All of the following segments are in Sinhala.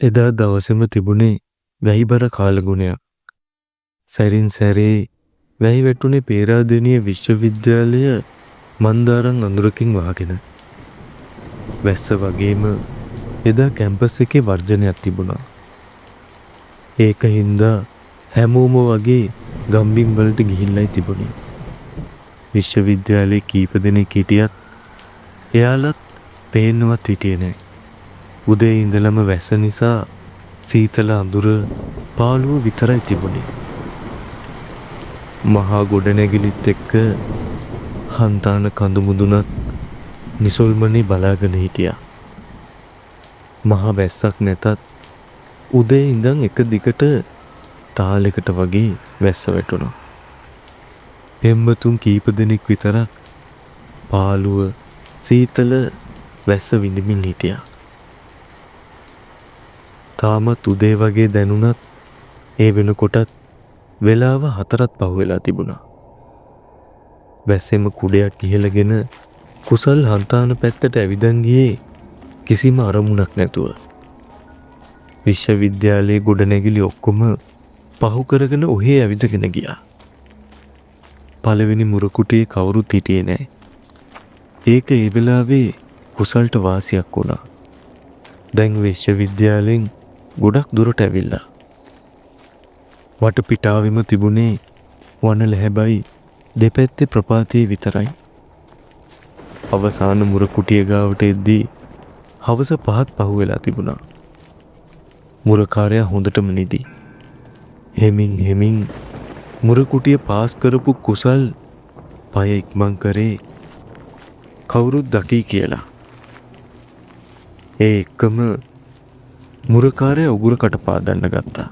එදා දවසේම තිබුණේ වැහිබර කාලගුණයක්. සැරින් සැරේ වැහි වැටුනේ පේරාදෙණිය විශ්වවිද්‍යාලය මන්දාරම් අඳුරකින් වහගෙන. වැස්ස වගේම එදා කැම්පස් එකේ වර්ජනයක් තිබුණා. ඒක හින්දා හැමෝම වගේ ගම්බිම් වලට ගිහිල්ලයි තිබුණේ. විශ්වවිද්‍යාලේ කීප දෙනෙක් හිටියත් එයාලත් පේන්නවත් හිටියේ නෑ. උදේ ඉඳලම වැස්ස නිසා සීතල අඳුර පාළුව විතරයි තිබුණේ. මහා ගොඩනැගිලිත් එක්ක හන්තාන කඳු මුදුනත් නිසල්මනේ බලාගෙන හිටියා. මහා වැස්සක් නැතත් උදේ ඉඳන් එක දිගට තාලෙකට වගේ වැස්ස වැටුණා. පෙම්වතුන් කීප දෙනෙක් විතරක් පාළුව සීතල වැස්ස විඳිමින් හිටියා. තාමත් උදේ වගේ දැනුණත් ඒ වෙනකොටත් වෙලාව 4ත් පහුවෙලා තිබුණා. වැස්සෙම කුඩයක් ඉහළගෙන කුසල් හන්තාන පැත්තට ඇවිදන් ගියේ කිසිම අරමුණක් නැතුව. විශ්වවිද්‍යාලයේ ගොඩනැගිලි ඔක්කොම පහු කරගෙන ඔහේ ඇවිදගෙන ගියා. පළවෙනි මුරකුටියේ කවුරුත් හිටියේ නෑ. ඒක ඒ වෙලාවේ කුසල්ට වාසියක් වුණා. දැන් විශ්වවිද්‍යාලෙන් ගොඩක් දුරට ඇවිල්ලා. වටපිටාවෙම තිබුණේ වන ලැහැබයි දෙපැත්තේ ප්‍රපාතයේ විතරයි. අවසාන මුරකුටිය ගාවට එද්දී හවස 5ත් පහුවෙලා තිබුණා. මුරකාරයා හොඳටම නිදි. හෙමින් හෙමින් මුරකුටිය පාස් කරපු කුසල් පය ඉක්මන් කරේ කවුරුත් දකී කියලා. ඒ එක්කම මුරකාරයා උගුර කට පාදන්න ගත්තා.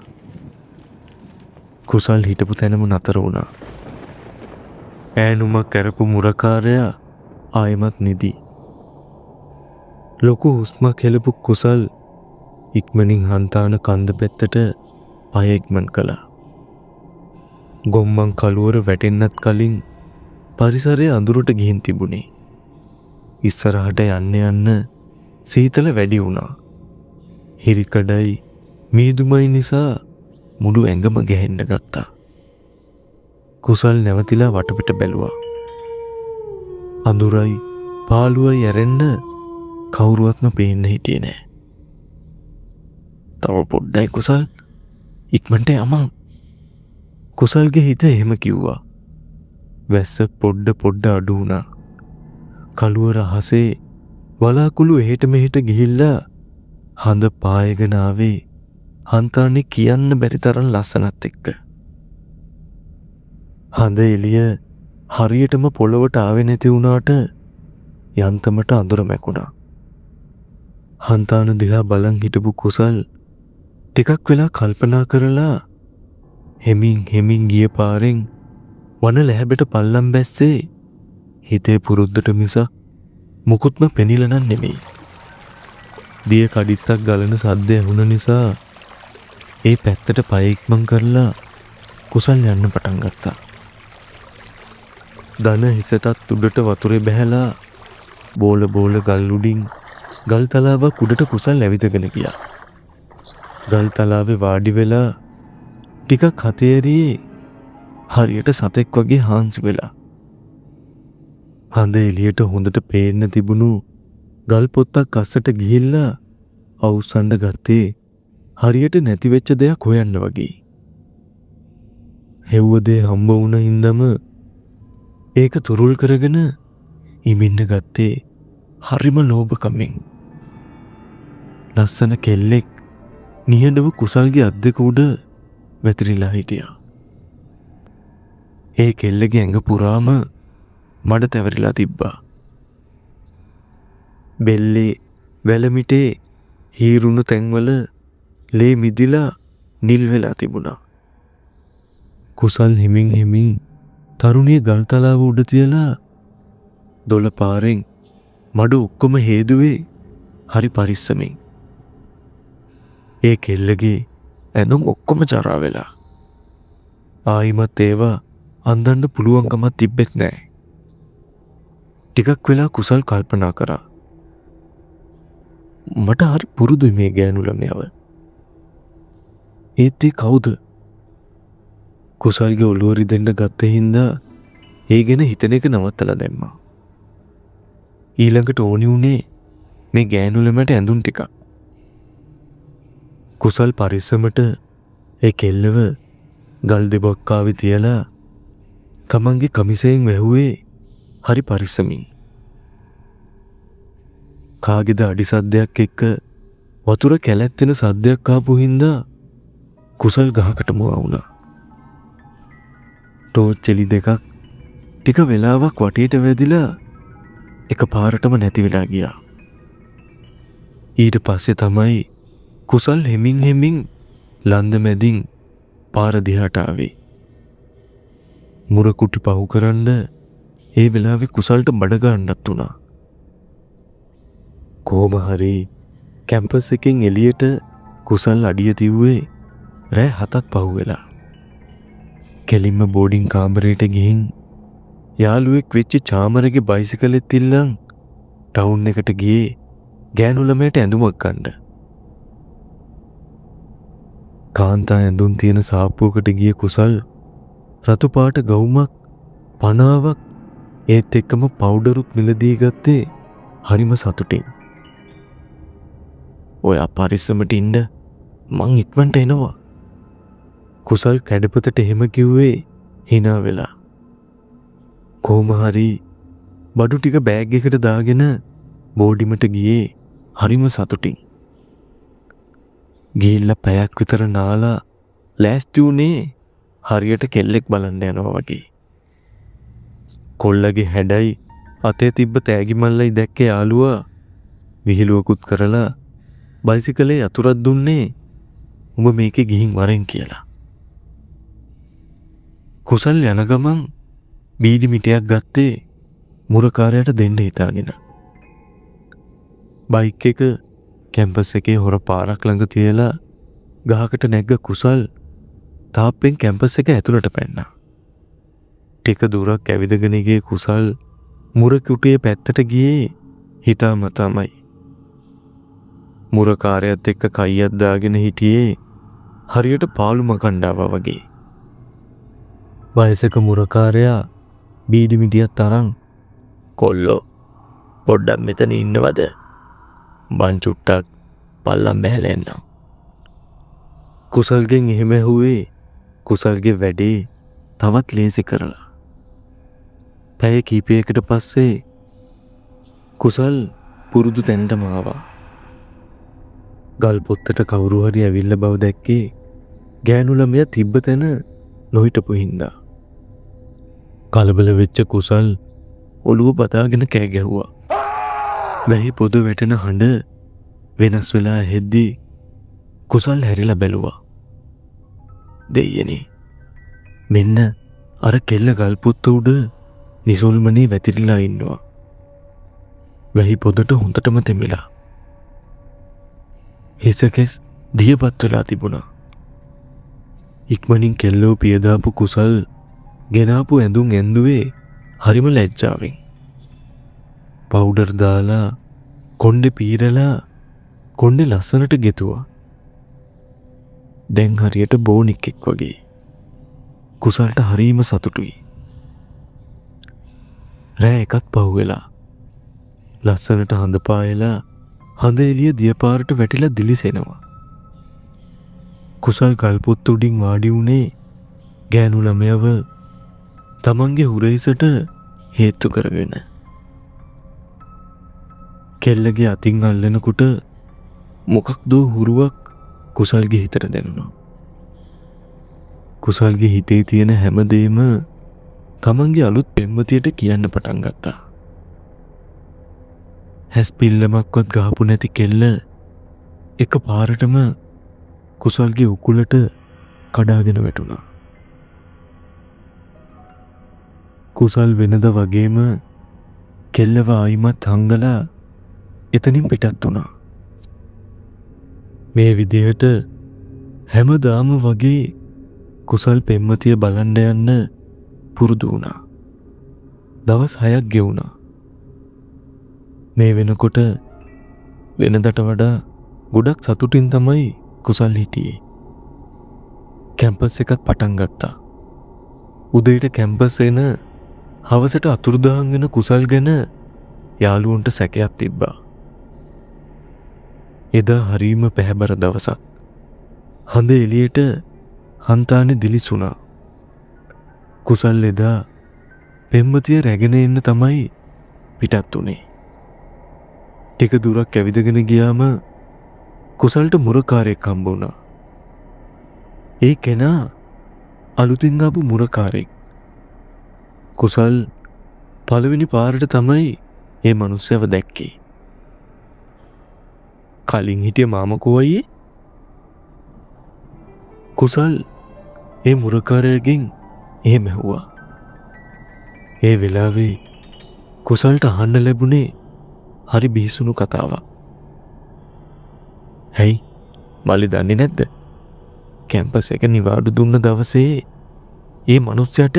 කුසල් හිටපු තැනම නතර වුණා. ඈනුමක් කරපු මුරකාරයා ආයෙමත් නිදි. ලොකු හුස්මක් හෙළපු කුසල් ඉක්මනින් හන්තාන කන්ද පැත්තට පය ඉක්මන් කළා. ගොම්මන් කළුවර වැටෙන්නත් කලින් පරිසරය අඳුරට ගිහින් තිබුණේ. ඉස්සරහට යන්න යන්න සීතල වැඩි වුණා. හිරිකඩයි මීදුමයි නිසා මුළු ඇඟම ගැහෙන්න ගත්තා. කුසල් නැවතිලා වටපිට බැලුවා. අඳුරයි පාළුවයි ඇරෙන්න කවුරුවත්ම පේන්න හිටියේ නෑ. තව පොඩ්ඩයි කුසල්, ඉක්මනට යමන්. කුසල්ගේ හිත එහෙම කිව්වා. වැස්ස පොඩ්ඩ පොඩ්ඩ අඩු වුණා. කළුවර අහසේ වලාකුළු එහෙට මෙහෙට ගිහිල්ලා හඳ පායගෙන ආවේ හන්තානේ කියන්න බැරි තරම් ලස්සනත් එක්ක. හඳ එළිය හරියටම පොළොවට ආවේ නැති වුණාට යන්තමට අඳුර මැකුණා. හන්තාන දිහා බලන් හිටපු කුසල් ටිකක් වෙලා කල්පනා කරලා හෙමින් හෙමින් ගිය පාරෙන් වන ලැහැබට පල්ලම් බැස්සේ හිතේ පුරුද්දට මිසක් මුකුත්ම පෙනිලා නම් නෙමෙයි. දිය කඩਿੱත්තක් ගලන සද්ද ඇහුණ නිසා ඒ පැත්තට පය ඉක්මන් කරලා කුසල් යන්න පටන් ගත්තා. දන හිසටත් උඩට වතුරේ බැහැලා බෝල බෝල ගල් උඩින් ගල් තලාවක් උඩට කුසල් ඇවිදගෙන ගියා. ගල් තලාවේ වාඩි වෙලා ටිකක් හතේ ඇරියේ හරියට සතෙක් වගේ හාන්සි වෙලා. හඳ එළියට හොඳට පේන්න තිබුණු ගල් පොත්තක් අස්සට ගිහිල්ලා අවුස්සන්න ගත්තේ හරියට නැති වෙච්ච දෙයක් හොයන්න වගේ. හෙව්ව දේ හම්බ වුණ හින්දම ඒක තුරුල් කරගෙන ඉමින්න ගත්තේ හරිම ලෝභකමින්. ලස්සන කෙල්ලෙක් නිහඬව කුසල්ගේ අත් දෙක උඩ වැතිරිලා හිටියා. ඒ කෙල්ලගේ ඇඟ පුරාම මඩ තැවරිලා තිබ්බා. බෙල්ලේ වැලමිටේ හීරුණු තැන්වල ලේ මිදිලා නිල් වෙලා තිබුණා. කුසල් හිමින් හිමින් තරුණිය ගල්තලාව උඩ තියලා දොළ පාරෙන් මඩ ඔක්කොම හේදුවේ හරි පරිස්සමින්. ඒ කෙල්ලගේ ඇඳුම් ඔක්කොම ජරා වෙලා. ආයිමත් ඒවා අන්දන්න පුළුවන්කමක් තිබ්බෙත් නෑ. ටිකක් වෙලා කුසල් කල්පනා කරා. මට හරි පුරුදුයි මේ ගෑනු ළමයාව. ඒත් ඒ කවුද? කුසල්ගේ ඔළුව රිදෙන්න ගත්ත හින්දා ඒ ගැන හිතන එක නවත්තලා දැම්මා. ඊළඟට ඕනි වුණේ මේ ගෑනු ළමයට ඇඳුම් ටිකක්. කුසල් පරිස්සමට ඒ කෙල්ලව ගල් දෙබක්කාවේ තියලා තමන්ගේ කමිසයෙන් වැහුවේ හරි පරිස්සමින්. කාගේද අඩි සද්දයක් එක්ක වතුර කැලැත්තෙන සද්දයක් ආපු හින්දා කුසල් ගහකට මුවා වුණා. ටෝච් එලි දෙකක් ටික වෙලාවක් වටේට වැදිලා එක පාරටම නැති වෙලා ගියා. ඊට පස්සේ තමයි කුසල් හෙමින් හෙමින් ලන්ද මැදින් පාර දිහාට ආවේ. මුරකුටි පහු කරන්න ඒ වෙලාවේ කුසල්ට බඩ ගන්නත් වුණා. කොහොම හරි කැම්පස් එකෙන් එළියට කුසල් අඩිය තිව්වේ රෑ 7ක් පහු වෙලා. කෙලින්ම බෝඩින් කාමරයට ගිහින් යාළුවෙක් වෙච්ච චාමරගේ බයිසිකලෙත් ඉල්ලන් ටවුන් එකට ගියේ ගෑනු ළමයට ඇඳුමක් ගන්න. කාන්තා ඇඳුම් තියෙන සාප්පුවකට ගිය කුසල් රතු පාට ගවුමක් පනාවක් ඒත් එක්කම පවුඩරුත් මිලදී ගත්තේ හරිම සතුටින්. ඔයා පරිස්සමට ඉන්න, මං ඉක්මනට එනවා. කුසල් කැඩපතට එහෙම කිව්වේ හිනා වෙලා. කොහොම හරි බඩු ටික බෑග් එකට දාගෙන බෝඩිමට ගියේ හරිම සතුටින්. ගිහිල්ලා පැයක් විතර නාලා ලෑස්ති වුණේ හරියට කෙල්ලෙක් බලන්න යනවා වගේ. කොල්ලගේ හැඩයි අතේ තිබ්බ තෑගි මල්ලයි දැක්ක යාළුවා විහිළුවකුත් කරලා බයිසිකලේ යතුරක් දුන්නේ උඹ මේකේ ගිහින් වරෙන් කියලා. කුසල් යන ගමන් බීඩි මිටයක් ගත්තේ මුරකාරයාට දෙන්න හිතාගෙන. බයික් එක කැම්පස් එකේ හොර පාරක් ළඟ තියලා ගහකට නැග්ග කුසල් තාප්පෙන් කැම්පස් එක ඇතුළට පැන්නා. ටික දුරක් ඇවිදගෙන ගිය කුසල් මුර කුටියේ පැත්තට ගියේ හිතාමතාමයි. මුරකාරයත් එක්ක කයියක් දාගෙන හිටියේ හරියට පාළු මකණ්ඩාවා වගේ. වයසක මුරකාරයා බීඩි මිටියක් තරම් කොල්ලෝ පොඩ්ඩක් මෙතන ඉන්නවද? මං චුට්ටක් පල්ලම් බැහැලා එන්නම්. කුසල්ගෙන් එහෙම ඇහුවේ කුසල්ගේ වැඩේ තවත් ලේසි කරලා. පැය කීපයකට පස්සේ කුසල් පුරුදු තැනටම ආවා. ගල් පොත්තට කවුරු හරි ඇවිල්ලා බව දැක්කේ ගෑනු ළමයා තිබ්බ තැන නොහිටපු හින්දා. කලබල වෙච්ච කුසල් ඔළුව බදාගෙන කෑ ගැහුවා. වැහි පොද වැටෙන හඬ වෙනස් වෙලා ඇහෙද්දී කුසල් හැරිලා බැලුවා. දෙයියනේ, මෙන්න අර කෙල්ල ගල්පොත්ත උඩ නිසොල්මනේ වැතිරිලා ඉන්නවා. වැහි පොදට හොඳටම තෙමිලා. හිසකෙස් දියපත් වෙලා තිබුණා. ඉක්මනින් කෙල්ලෝ පියදාපු කුසල් ගෙනාපු ඇඳුම් ඇන්දුවේ හරිම ලැජ්ජාවෙන්. පවුඩර් දාලා කොණ්ඩේ පීරලා කොණ්ඩේ ලස්සනට ගෙතුවා. දැන් හරියට බෝනික්ෙක් වගේ. කුසල්ට හරීම සතුටුයි. රෑ එකත් පහුවෙලා ලස්සනට හඳ පායලා හඳ එළිය දියපාරට වැටිලා දිලිසෙනවා. කුසල් ගල්පොත්ත උඩින් වාඩි වුණේ ගෑනු ළමයව තමන්ගේ හුරහිසට හේතු කරගෙන. කෙල්ලගේ අතින් අල්ලනකොට මොකක්දෝ හුරුවක් කුසල්ගේ හිතට දැනුණා. කුසල්ගේ හිතේ තියෙන හැමදේම තමන්ගේ අලුත් පෙම්වතියට කියන්න පටන් ගත්තා. හැස් පිල්ලමක්වත් ගහපු නැති කෙල්ල එක පාරටම කුසල්ගේ උකුලට කඩාගෙන වැටුණා. කුසල් වෙනද වගේම කෙල්ලව ආයිමත් හංගලා එතනින් පිටත් වුණා. මේ විදිහට හැමදාම වගේ කුසල් පෙම්වතිය බලන්න යන්න පුරුදු වුණා. දවස් 6ක් ගෙවුණා. මේ වෙනකොට වෙනදට වඩා ගොඩක් සතුටින් තමයි කුසල් හිටියේ. කැම්පස් එකත් පටන් ගත්තා. උදේට කැම්පස් එන හවසට අතුරුදහන් වෙන කුසල් ගැන යාළුවන්ට සැකයක් තිබ්බා. එදා හරීම පැහැබර දවසක්. හඳ එළියට හන්තානේ දිලිසුණා. කුසල් එදා පෙම්වතිය රැගෙන එන්න තමයි පිටත් වුණේ. ටික දුරක් ඇවිදගෙන ගියාම කුසල්ට මුරකාරයෙක් හම්බ වුණා. ඒ කෙනා අලුතින් ආපු මුරකාරයෙක්. කුසල් පළවෙනි පාරට තමයි ඒ මනුස්සයව දැක්කේ. කලින් හිටිය මාමා කෝ අයියේ? කුසල් ඒ මුරකාරයාගෙන් එහෙම ඇහුවා. ඒ වෙලාවේ කුසල්ට අහන්න ලැබුණේ හරි බිහිසුණු කතාවක්. හැයි මල්ලි දන්නේ නැද්ද? කැම්පස් එක නිවාඩු දුන්න දවසේ ඒ මනුස්සයාට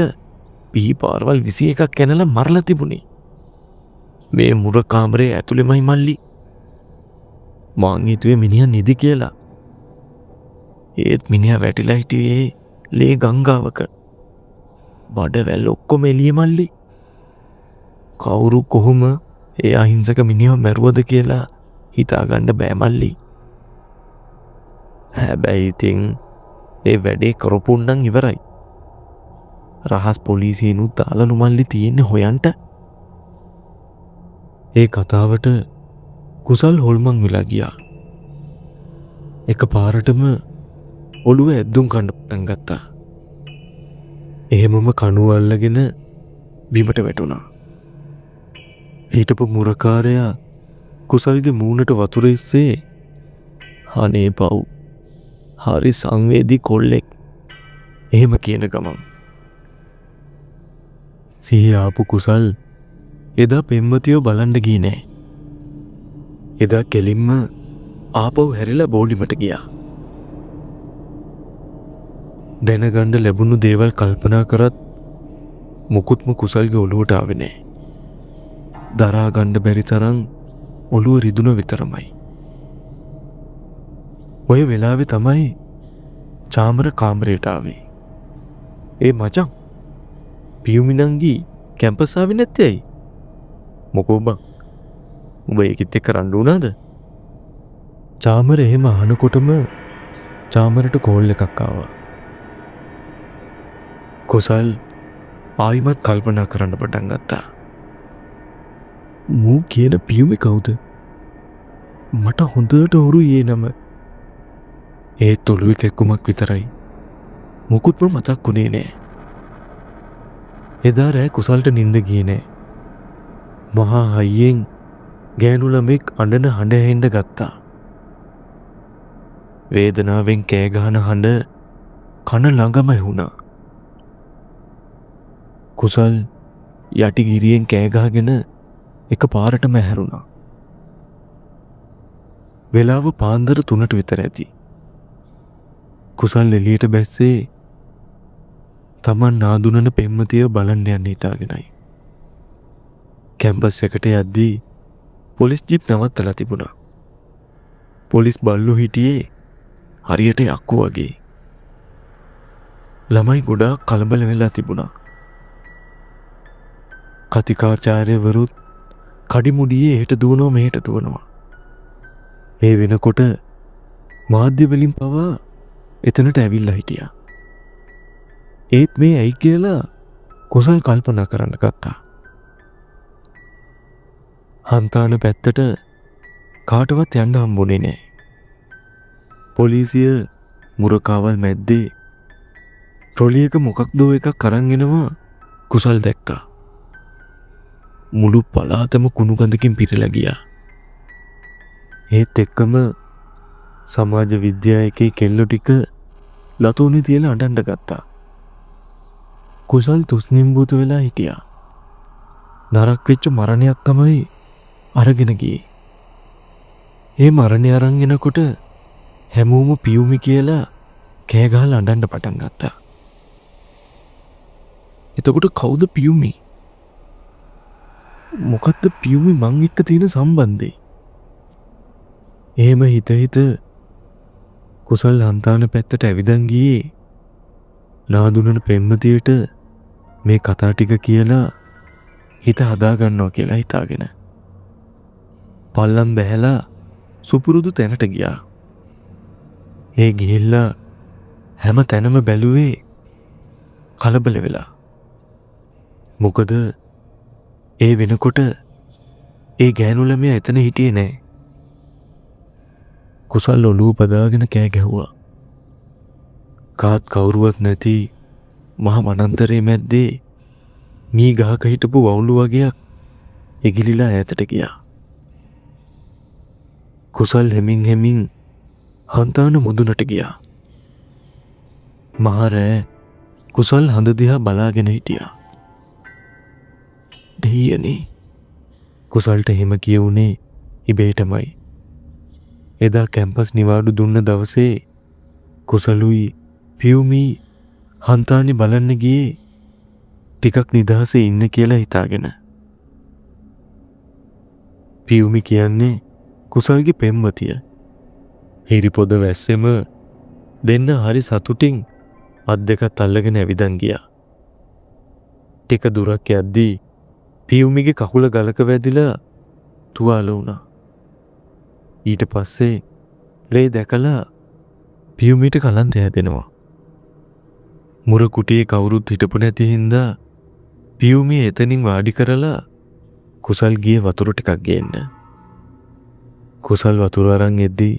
පිහි පාරවල් 21ක් කැනලා මරලා තිබුණේ. මේ මුර කාමරේ ඇතුළෙමයි මල්ලි. මං හිතුවේ මිනිහා නිදි කියලා. ඒත් මිනිහා වැටිලා හිටියේ ලේ ගංගාවක. බඩ වැල් ඔක්කොම එළියේ මල්ලි. කවුරු කොහොම ඒ අහිංසක මිනිහව මැරුවද කියලා හිතාගන්න බෑ මල්ලි. හැබැයි ඉතින් ඒ වැඩේ කරපුන් නම් ඉවරයි. රහස් පොලිසියෙනුත් දාලලු මල්ලි තියෙන්නේ හොයන්ට. ඒ කතාවට කුසල් හොල්මන් වෙලා ගියා. එක පාරටම ඔළුව ඇද්දුම් කන්න පටන් ගත්තා. එහෙමම කණුව අල්ලගෙන බිමට වැටුණා. හිටපු මුරකාරයා කුසල්ගේ මූණට වතුර ඉස්සේ අනේ පව්, හරි සංවේදී කොල්ලෙක් එහෙම කියන ගමන් සිහිය ආපු කුසල් එදා පෙම්වතියව බලන්න ගියේ නෑ. එදා කෙලින්ම ආපහු හැරිලා බෝඩිමට ගියා. දැනගන්න ලැබුණු දේවල් කල්පනා කරත් මොකුත්ම කුසල්ගේ ඔළුවට ආවේ නෑ. දරා ගන්න බැරි තරම් ඔළුව රිදුන විතරමයි. ඔය වෙලාවේ තමයි චාමර කාමරයට ආවේ. ඒ මචං, පියුමි නංගි කැම්පස් ආවේ නැත්තේ ඇයි? මොකෝ බං, උඹ ඒකෙත් එක්ක රණ්ඩු වුණාද? චාමර එහෙම අහනකොටම චාමරට කෝල් එකක් ආවා. කුසල් ආයිමත් කල්පනා කරන්න පටන් ගත්තා. මූ කියන පියුමි කවුද? මට හොඳට හුරුයි ඒ නම. ඒත් ඔළුවේ කැක්කුමක් විතරයි. මොකුත්ම මතක් වුණේ නෑ. එදා රෑ කුසල්ට නින්ද ගියේ නෑ. මහා හයියෙන් ගෑනු ළමෙක් අඬන හඬ ඇහෙන්න ගත්තා. වේදනාවෙන් කෑ ගහන හඬ කන ළඟම ඇහුණා. කුසල් යටිගිරියෙන් කෑ ගහගෙන එක පාරටම ඇහැරුණා. වෙලාව පාන්දර 3ට විතර ඇති. කුසල් එළියට බැස්සේ තමන් නාදුනන පෙම්වතියව බලන්න යන්න හිතාගෙනයි. කැම්පස් එකට යද්දී පොලිස් ජීප් නවත්තලා තිබුණා. පොලිස් බල්ලෝ හිටියේ හරියට යක්කු වගේ. ළමයි ගොඩාක් කලබල වෙලා තිබුණා. කතිකාචාර්යවරුත් කඩිමුඩියේ එහෙට දුවනවා මෙහෙට දුවනවා. ඒ වෙනකොට මාධ්‍ය වලින් පවා එතනට ඇවිල්ලා හිටියා. ඒත් මේ ඇයි කියලා කුසල් කල්පනා කරන්න ගත්තා. හන්තාන පැත්තට කාටවත් යන්න හම්බුනේ නෑ. පොලිසිය මුරකාවල් මැද්දේ ට්‍රොලි එක මොකක්දෝ එකක් අරන් එනවා කුසල් දැක්කා. මුළු පළාතම කුණු ගඳකින් පිරලා ගියා. ඒත් එක්කම සමාජ විද්‍යා එකේ කෙල්ලෝ ටික ලතෝනි තියලා අඬන්න ගත්තා. කුසල් තුස්නිම්බූත වෙලා හිටියා. නරක් වෙච්ච මරණයක් තමයි අරගෙන ගියේ. ඒ මරණය අරන් එනකොට හැමෝම පියුමි කියලා කෑ ගහලා අඬන්න පටන් ගත්තා. එතකොට කවුද පියුමි? මොකද්ද පියුමි මං එක්ක තියෙන සම්බන්ධේ? එහෙම හිත හිත කුසල් හන්තාන පැත්තට ඇවිදන් ගියේ නාදුනන පෙම්වතියට මේ කතා ටික කියලා හිත හදාගන්නවා කියලා හිතාගෙන පල්ලම් බැහැලා සුපුරුදු තැනට ගියා. ඒ ගිහිල්ලා හැම තැනම බැලුවේ කලබල වෙලා. මොකද ඒ වෙනකොට ඒ ගෑනු ළමයා එතන හිටියේ නෑ. කුසල් ඔලුව බදාගෙන කෑ ගැහුවා. කාත් කවුරුවත් නැති මහ වනාන්තරයේ මැද්දේ මී ගහක හිටපු වවුලු වගේක් ඉගිලිලා ඈතට ගියා. කුසල් හෙමින් හෙමින් හන්තාන මුදුනට ගියා. මහ රෑ කුසල් හඳ දිහා බලාගෙන හිටියා. දෙයියනේ, කුසල්ට එහෙම කියුනේ ඉබේටමයි. එදා කැම්පස් නිවාඩු දුන්න දවසේ කුසලුයි පියුමි හන්තානි බලන්න ගියේ ටිකක් නිදහසේ ඉන්න කියලා හිතාගෙන. පියුමි කියන්නේ කුසල්ගේ පෙම්වතිය. හිරිපොද වැස්සෙම දෙන්න හරි සතුටින් අත් දෙකත් අල්ලගෙන ඇවිදන් ගියා. ටික දුරක් යද්දී පියුමිගේ කකුල ගලක වැදිලා තුවාල වුණා. ඊට පස්සේ ලේ දැකලා පියුමිට කලන්තය හැදෙනවා. මුර කුටියේ කවුරුත් හිටපු නැති හින්දා පියුමි එතනින් වාඩි කරලා කුසල් ගියේ වතුර ටිකක් ගේන්න. කුසල් වතුර අරන් එද්දී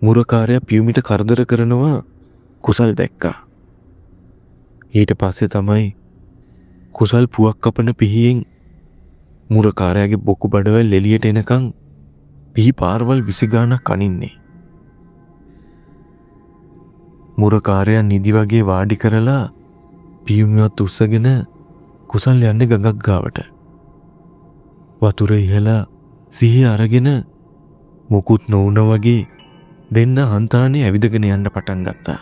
මුරකාරයා පියුමිට කරදර කරනවා කුසල් දැක්කා. ඊට පස්සේ තමයි කුසල් පුවක් කපන පිහියෙන් මුරකාරයාගේ බොකු බඩවැල් එළියට එනකන් පිහි පාරවල් 20 ගාණක් අනින්නේ. මුරකාරයා නිදි වගේ වාඩි කරලා පියුමිවත් උස්සගෙන කුසල් යන්නේ ගඟක් ගාවට. වතුර ඉහලා සිහිය අරගෙන මොකුත් නොවුන වගේ දෙන්න හන්තානේ ඇවිදගෙන යන්න පටන් ගත්තා.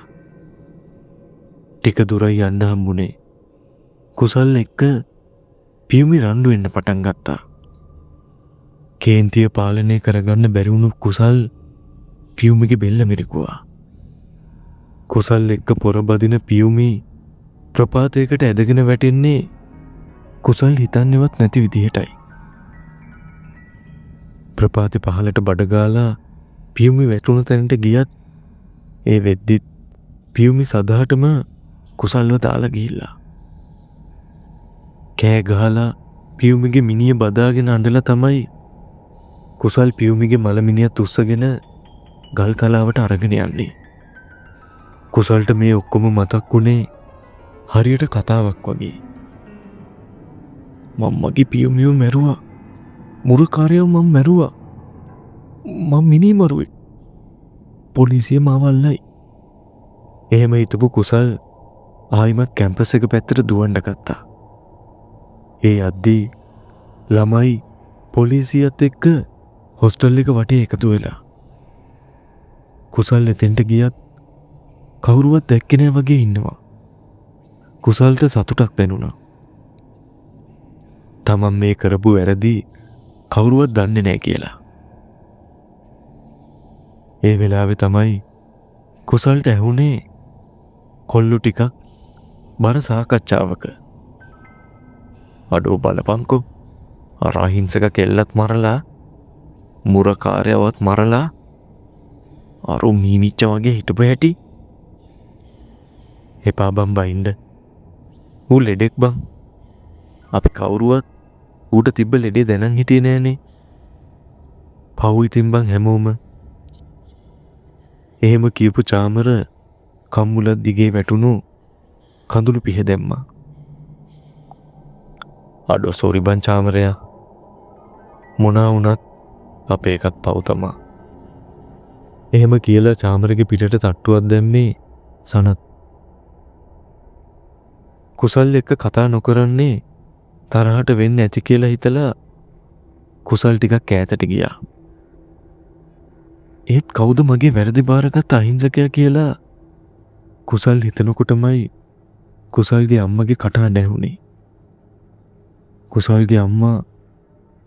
ටික දුරයි යන්න හම්බුනේ. කුසල් එක්ක පියුමි රණ්ඩු වෙන්න පටන් ගත්තා. කේන්තිය පාලනය කරගන්න බැරි වුණු කුසල් පියුමිගේ බෙල්ල මිරිකුවා. කුසල් එක්ක පොරබදින පියුමි ප්‍රපාතයකට ඇදගෙන වැටෙන්නේ කුසල් හිතන්නේවත් නැති විදිහටයි. ප්‍රපාතේ පහළට බඩගාලා පියුමි වැටුණු තැනට ගියත් ඒ වෙද්දිත් පියුමි සදහටම කුසල්ව දාලා ගිහිල්ලා. කෑ ගහලා පියුමිගේ මිනිය බදාගෙන අඬලා තමයි කුසල් පියුමිගේ මලමිනියත් උස්සගෙන ගල් තලාවට අරගෙන යන්නේ. කුසල්ට මේ ඔක්කොම මතක් වුණේ හරියට කතාවක් වගේ. මං මගේ පියුමිව මැරුවා. මුරකාරයව මං මැරුවා. මං මිනී මරුවෙක්. පොලිසිය මාව අල්ලයි. එහෙම හිතපු කුසල් ආයිමත් කැම්පස් එක පැත්තට දුවන්න ගත්තා. ඒ යද්දී ළමයි පොලිසියත් එක්ක හොස්ටල් එක වටේ එකතු වෙලා. කුසල් එතෙන්ට ගියත් කවුරුවත් දැක්කේ නෑ වගේ ඉන්නවා. කුසල්ට සතුටක් දැනුණා. තමන් මේ කරපු වැරදි කවුරුවත් දන්නේ නෑ කියලා. ඒ වෙලාවේ තමයි කුසල්ට ඇහුනේ කොල්ලු ටිකක් බර සාකච්ඡාවක. අඩෝ බලපංකෝ, අර අහිංසක කෙල්ලත් මරලා මුරකාරයවත් මරලා අර මීමිච්ච වගේ හිටපු හැටි. එපා බං බයින්ඩ. ඌ ලෙඩෙක් බං. අපි කවුරුවත් ඌට තිබ්බ ලෙඩේ දැනන් හිටියේ නෑනේ. පව් ඉතින් බං හැමෝම. එහෙම කියපු චාමර කම්මුලක් දිගේ වැටුණු කඳුළු පිහ දැම්මා. අඩෝ සෝරි බං චාමරයා. මොනා වුණත් අපේ එකත් පව් තමා. එහෙම කියලා චාමරගේ පිටට තට්ටුවක් දැම්මේ සනත්. කුසල් එක්ක කතා නොකරන්නේ තරහට වෙන්න ඇති කියලා හිතලා කුසල් ටිකක් ඈතට ගියා. ඒත් කවුද මගේ වැරදි බාරගත් අහිංසකයා කියලා කුසල් හිතනකොටමයි කුසල්ගේ අම්මගේ කටහඬ ඇහුනේ. කුසල්ගේ අම්මා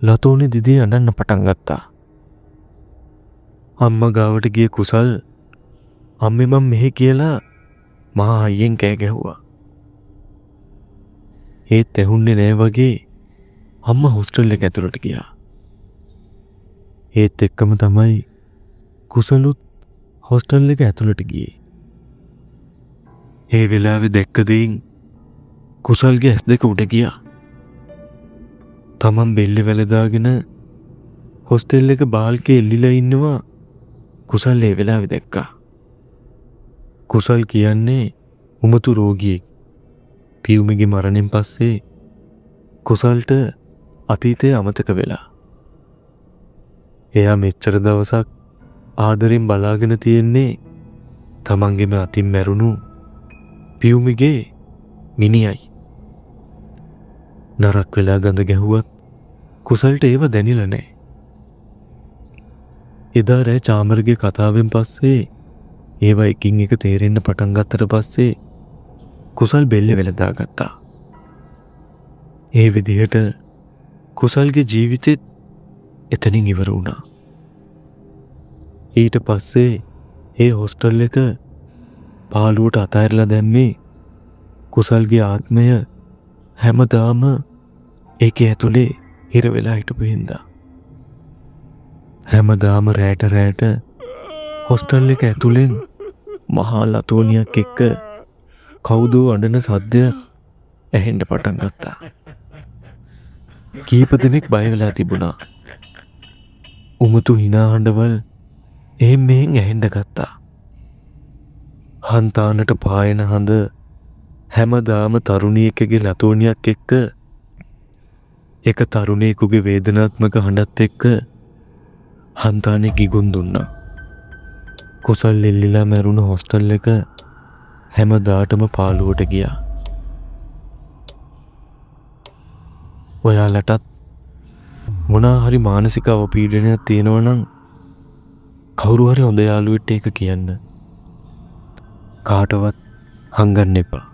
ලතෝනේ දිදී අඬන්න පටන් ගත්තා. අම්මා ගාවට ගිය කුසල් අම්මේ මං මෙහෙ කියලා මහා හයියෙන් කෑ ගැහුවා. ඒත් ඇහුන්නේ නෑ වගේ අම්මා හොස්ටල් එක ඇතුළට ගියා. ඒත් එක්කම තමයි කුසලුත් හොස්ටල් එක ඇතුළට ගියේ. ඒ වෙලාවේ දැක්ක දෙයින් කුසල්ගේ ඇස් දෙක උඩ ගියා. තමන් බෙල්ල වැලදාගෙන හොස්ටල් එක බාල්කේ එල්ලිලා ඉන්නවා කුසල් ඒ වෙලාවේ දැක්කා. කුසල් කියන්නේ උමතු රෝගියෙක්. පියුමිගේ මරණයෙන් පස්සේ කුසල්ට අතීතය අමතක වෙලා. එයා මෙච්චර දවසක් ආදරෙන් බලාගෙන තියෙන්නේ තමන්ගේම අතින් මැරුණු පියුමිගේ මිනියයි. නරක් වෙලා ගඳ ගැහුවත් කුසල්ට ඒව දැනිලා නෑ. එදා රෑ චාමරගේ කතාවෙන් පස්සේ ඒවා එකින් එක තේරෙන්න පටන් ගත්තට පස්සේ කුසල් බෙල්ල වෙලදා ගත්තා. ඒ විදිහට කුසල්ගේ ජීවිතෙත් එතනින් ඉවර වුණා. ඊට පස්සේ ඒ හොස්ටල් එක පාළුවට අතහැරලා දැම්මේ කුසල්ගේ ආත්මය හැමදාම ඒකේ ඇතුලේ හිර වෙලා හිටපු හින්දා. හැමදාම රෑට රෑට හොස්ටල් එක ඇතුලෙන් මහා ලතෝනියක් එක්ක කවුදෝ අඬන සද්දය ඇහෙන්න පටන් ගත්තා. කීප දෙනෙක් බය වෙලා තිබුණා. උමුතු හිනා හඬවල් එහෙන් මෙහෙන් ඇහෙන්න ගත්තා. හන්තානට පායන හඳ හැමදාම තරුණියෙක්ගේ ලතෝනියක් එක්ක එක තරුණයෙකුගේ වේදනාත්මක හඬත් එක්ක හන්තානේ ගිගුම් දුන්නා. කුසල් එල්ලිලා මැරුණ හොස්ටල් එක හැමදාටම පාළුවට ගියා. ඔයාලටත් මොනා හරි මානසික අවපීඩනයක් තියෙනවා නම් කවුරු හරි හොඳ යාළුවෙක්ට ඒක කියන්න. කාටවත් හංගන්න එපා.